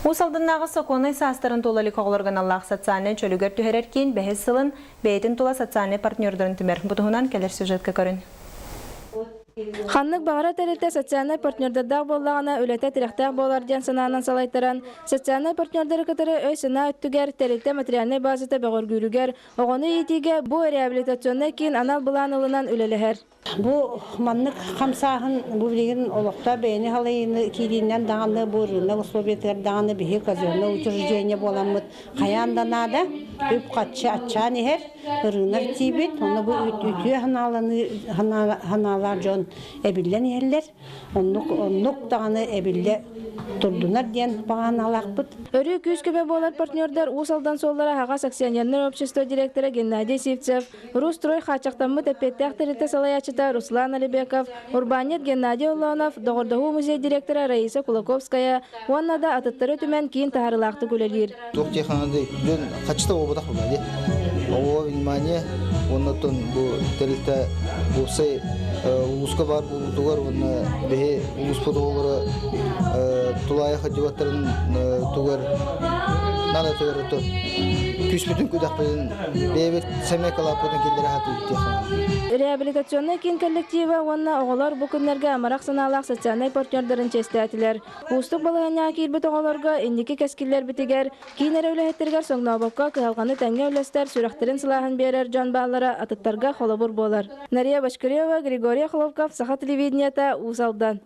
Уус Алданнааҕы сокуоннай саастарын туола илик оҕолорго аналлаах социальнай чөлүгэр түһэрэр киин бэһис сылын бэйэтин тула социальнай партнердарын түмэр. Бу туһунан кэлэр сюжетка көрүн. Ханнык баҕара тэрилтэ социальнай партнердардаах буоллаҕына, үлэтэ тирэхтээх буолар диэн санаанан салайтаран, социальнай партнердары кытары өй-санаа өттүгэр, тэрилтэ материальнай базата бөҕөргүүрүгэр, оҕону иитиигэ бу реабилитационнай киин анал былаан ылынан үлэлэһэр. Бу маннык хамсааһын бу билигин олохтоох бэйэни халайыыны киириинэн даҕаны, бу рынок условиятыгар даҕаны биһи казенное учреждение буоламмыт хайаан да наада. Үп-харчы аччаан иһэр, ырыынак тиийбит, онно бу үтүө санааланыы санаалаах дьон эбиллэн иһэллэр. Оннук оннук даҕаны эбиллэ турдунар диэн баҕаналаахпыт. Өрүү күүс-көмө буолар партнердар Уус Алдан суоллара аһаҕас акционернай общество директора Геннадий Сивцев, Рустрой хааччахтаммыт эппиэттээх тэрилтэ салайааччыта Руслан Алибеков, урбаанньыт Геннадий Оллонов, Доҕордоһуу музей директора Раиса Кулаковская уонна да атыттары түмэн киин таһаарыылаахтык үлэлиир. Туох диэханады дьон хаччыта буолбатах буолла дии. Оҕо внимание уонна бу тэрилтэ уопсай улууска баар буолуутугар уонна биһи улууспут оҕолоро тулаайах сылдьыбаттарын тугар надо тугар күүспүтүн күдэхпитин бэйэбит сэмэй кылааппытын киллэрэ сатыыбыт диэххэ. Реабилитационнай киин коллектива уонна оҕолор бу күннэргэ амарах санаалаах социальнай партнердарын чиэстээтилэр. Уустук балаһыанньаҕа киирбит оҕолорго инники кэскиллэрбитигэр, киин эрэ үлэһиттэригэр соҥнообокко кыһалҕаны тэҥҥэ үллэстэр, сүрэхтэрин сылааһын биэрэр дьон бааллара атыттарга холобур буолар. Нария Бочкарева, Григорий Охлопков, Саха телевидениета, Уус Алдан.